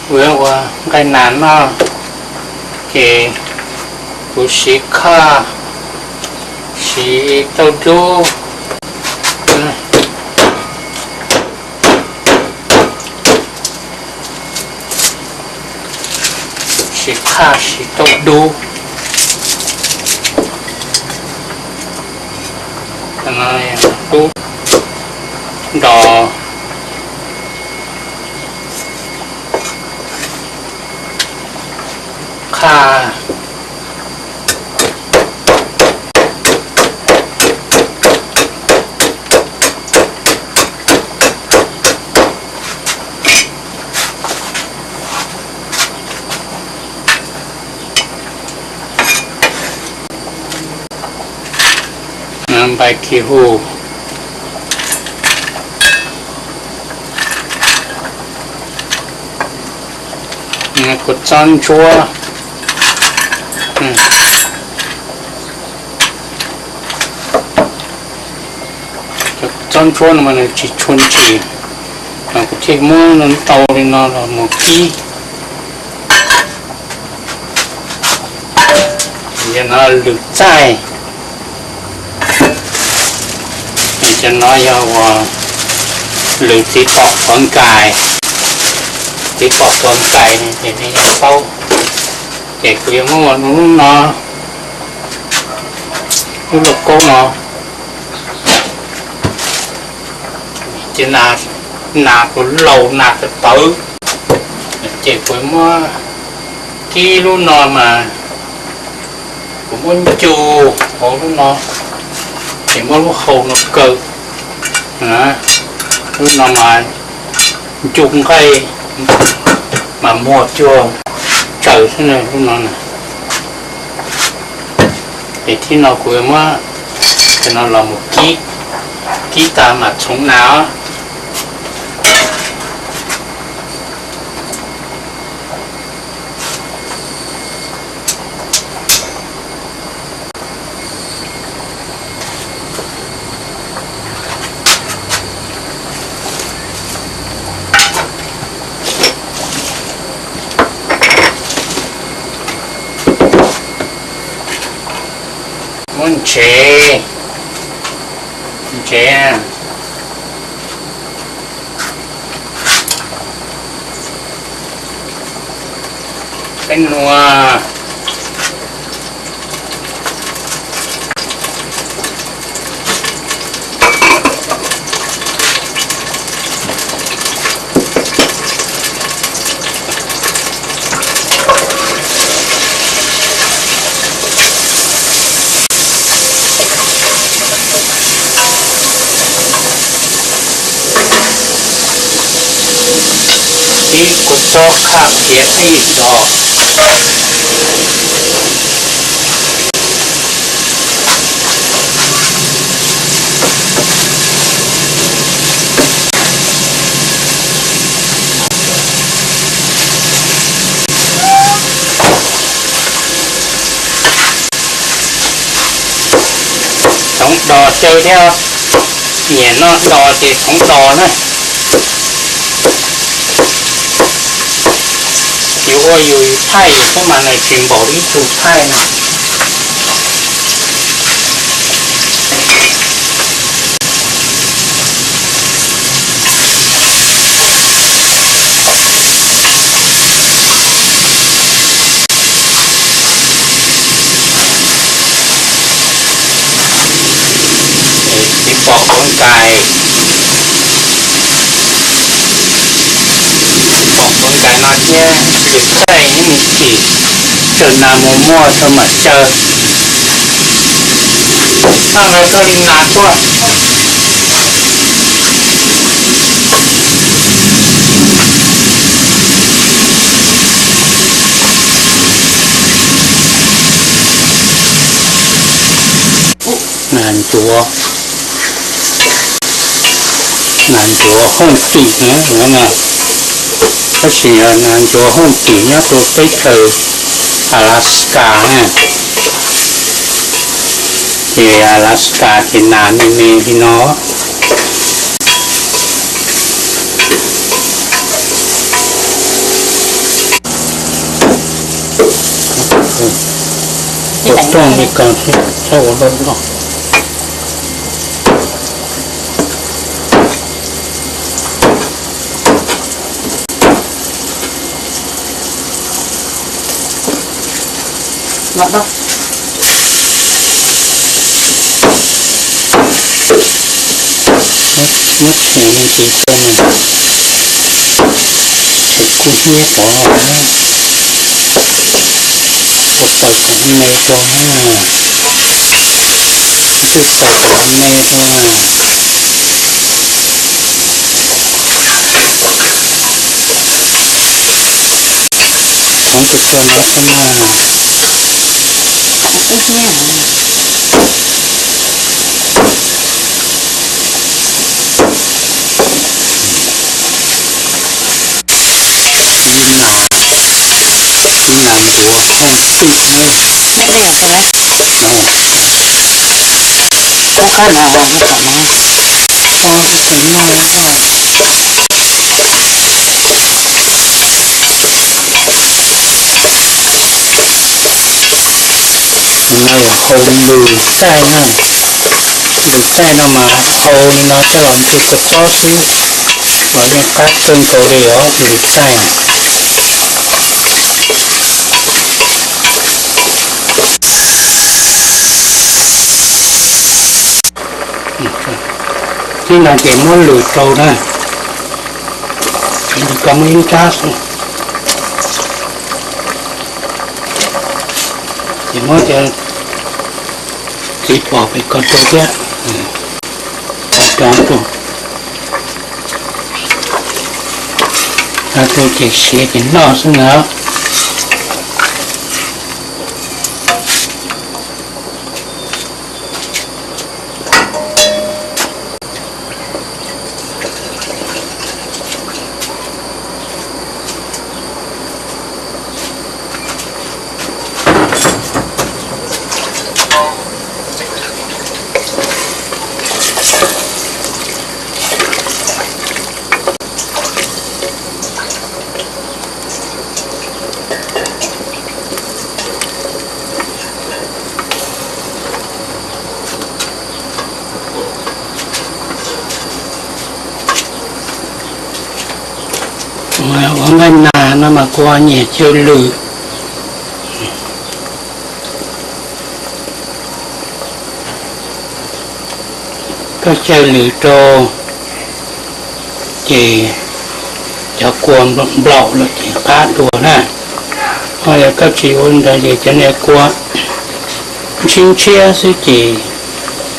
Kuv ua nqaij nas noj, ces kuv siv khaj, siv tauj dub, siv khaj siv tauj dub. Dub, dos, khaj. Npais khi hu, kuv txob ntsuab, txob ntsuab no mas nws tsis tshua ntsim, kuv thiaj muab ntau li no los mus kib. Yog no lwm txaij, cov no yog uas lwm txiv pom quav nkais, txiv pom quav nkais ces nej yeej paub. Ces kuv yuav muab ua lub no, lub lauj kaub no, ces nas kuv laus nas tawv tawv, ces kuv muab kib lub no mas kuv muab ncu hauv lub no, ces muab lub hau no kaw. Lub no mas ncu nqaij mas muag cuag tsaws xwb lub no na. Ces thib no kuv muab cov no los mus kib, kib tas mam txhoov nas os. Muab ntsev, ntsev, peb nua. Ib kuv txob khaj khiav ib dos. Txhoov dos xyaw thiab, nyiam noj dos ces txhoov dos na. Yus ua yus thaij yus xwb mas nws tsis npaum ib tug thaij na. Txiv pom quav nkais, txiv pom quav nkais no thiab lwm txaij ib me chim tsaws nas mus muag rau mam xyaw. Noj no koj li nas tuaj. Nas ncuav, nas ncuav hooj twm na, tab sis nas ncuav hooj twm nyob rau teb chaws Alaska na. Ces Alaska ces nas me me li no. Ua rooj li ko thiab txhob ua loj loj. Muab tshem me ntsis rau na, tshem kub hnyiab rau na, ua taws kom me rau na, twb taws kom me rau na. Thaum tus tsuag no xwb na. Ib nas, ib nas ntuav thooj twm na. Ua qab no, ua qab no. No yog hau lws txaij na. Lws txaij no mas hau li no coj los ntxuag kua txob xwb los yeej qab kawg nkaus li os lws txaij. Tib no ces muab lws rau na, tsis li ko muaj ib nrab xwb. Ces muab cov txiv pos pem ko rau thiab, rau rau ces siav ces noj xwb ntag. Ua nqaij nas no mas kuv nyiam xyaw lws. Koj xyaw lws rau ces cov kua nplaum nplaum los ces qab dua na. Ho yog koj tsis ua li ntawd ces cov niag kua ntshiab ntshiab xwb ces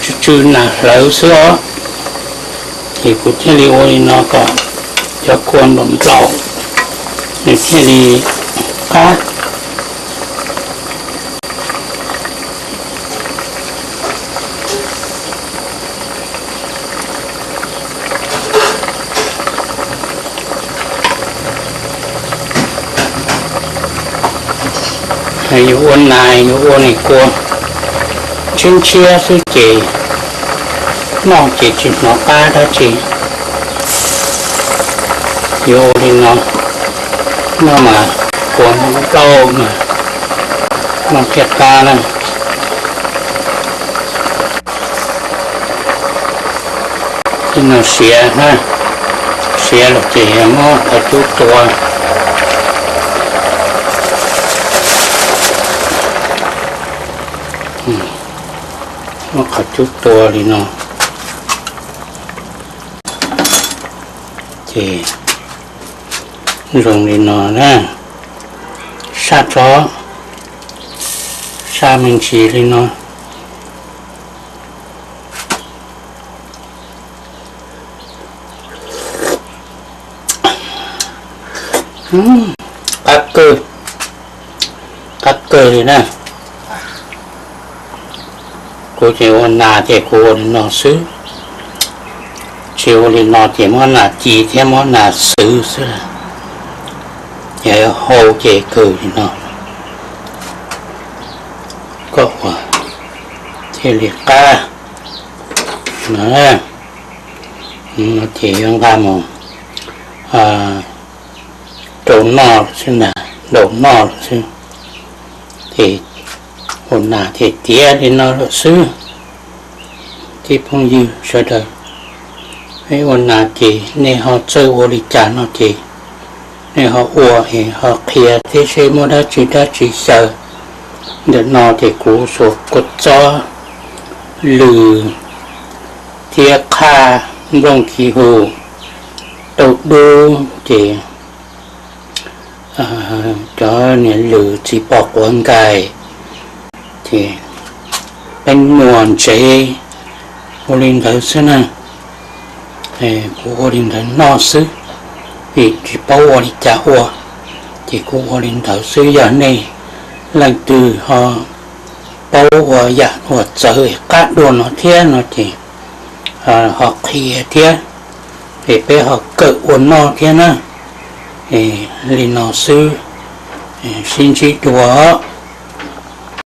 tsw tsw nas hlawv xwb os. Ces kuv thiaj li ua li no kom cov kua nplaum nplaum nws thiaj li qab. Yuav ua nas yuav ua niag kua ntshiab ntshiab xwb ces noj ces tsis hnov qab dab tsi. Yuav ua li no, noj mas kua nplaum mas noj thiaj qab na. Tib no siav na, siav lawm ces muab qhov cub tua. Muab qhov cub tua li no, ces zoo li no na, saj tso, saj me ntsis li no. Qab kawg, qab kawg li na. Kuv ces ua nas ces kuv ua li no xwb, tsis ua li no ces muab nas ci thiab muab nas xwv xwb. Ces hau ces kawg li no, koj ua thiaj li qab no. Ces yuav nqa mus rau noj xwb na, rau noj xwb. Ces ua nas thiaj tiav li no lawm xwb. Tib phooj ywg sawv daws, ua nas ces nej ho txawj ua li cas no ces nej ho ua es ho qhia thiab seb muaj dab tsi dab tsi xyaw. Ntawm no ces kuv xuas kua txob, lws thiab qhaj, nplooj kiv hu, tauj dub ces cov niag lws txiv pos quav nkais, ces peeb nuas ntsev, ua li ntawd xwb na. Kuv ua li ntawd noj xwb, vim tsis paub ua li cas ua, ces kuv ua li ntawd xwb. Yog nej leej twg ho paub ua yam uas txawv qab dua no thiab no ces ho qhia thiab, es peb ho kawm ua noj thiab na. Li no xwb, sib ntsib dua.